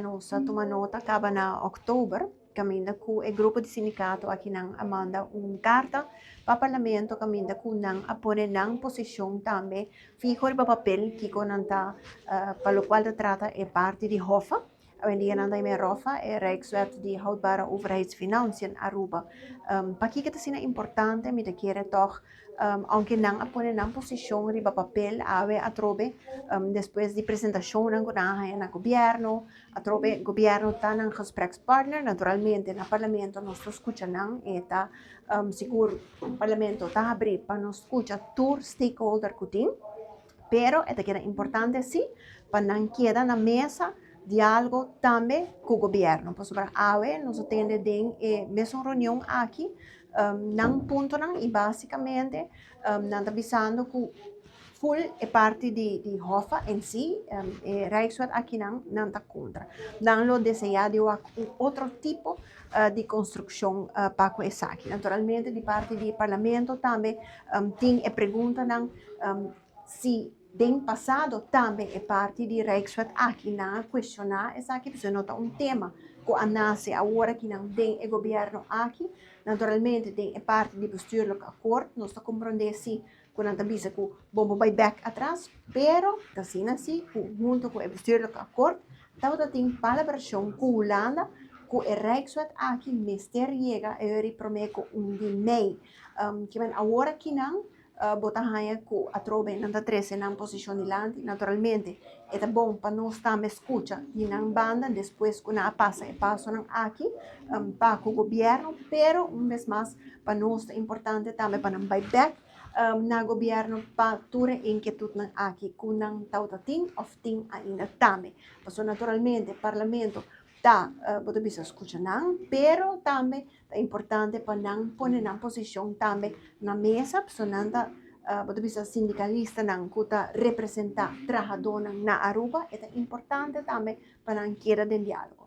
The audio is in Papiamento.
Nos a tuma nota kaba na òktober, kaminda ku e grupo di sindikato akinan a manda un karta pa Parlamento kaminda ku nan a pone nan posishon tambe fiho riba papel kiko nan ta pa lokual ta trata e parti di HOFA. Awendia nan ta yama e ROFA, e Rijkswet di Houdbare Overheidsfinanciën Aruba. Pakiko ta asina importante? Mi ta kere tòg ounke nan a pone nan posishon riba papel awe atrobe despues di presentashonnan ku nan a haña na gobièrnu, atrobe gobièrnu ta nan gesprekspartner, naturalmente na parlamento nos ta skucha nan, e ta sigur parlamento ta habrí pa nos skucha tur stakeholder ku tin, pero e ta keda importante si pa nan keda na mesa diálogo tambe ku gobièrnu, pasobra awe nos a tende den e mesun reunion aki nan puntonan y basicamente nan ta bisando cu full e parti di HOFA en si, e Rijkswet akinan, nan ta contra. Nan lo desea di wak un otro tipo di construccion pa cu esaki. Naturalmente di parti di Parlamento tambe tin e preguntanan si den pasado tambe e parti di Rijkswet aki nan a cuestiona esaki, pasobra no ta un tema cu a nace awor akinan den e gobierno aki. Naturalmente den e parti di bestuurlijk akkoord nos ta comprende si cu nan ta bisa cu bo por bay bek atras, pero ta asina si cu hunto cu e bestuurlijk akkoord tabata tin palabracion cu Hulanda cu e Rijkswet aki mester yega e ora prome cu un di mei. Kimen awor akinan bo ta haña ku atrobe nan ta trese nan posishon dilanti. Naturalmente e ta bon pa nos tambe skucha di nan banda despues ku nan a pasa e pasonan aki pa ku gobièrnu, pero un bes mas pa nos ta importante tambe pa nan bai bèk na gobièrnu pa tur e inkietutnan aki ku nan tabata tin òf tin ainda tambe. Pasobra naturalmente parlamento ta bo ta bisa skucha nan, pero tambe ta importante pa nan pone nan posishon tambe na mesa, pasobra nan ta bo ta bisa sindikalistanan ku ta representá trahadónan na Aruba, e ta importante tambe pa nan keda den diálogo.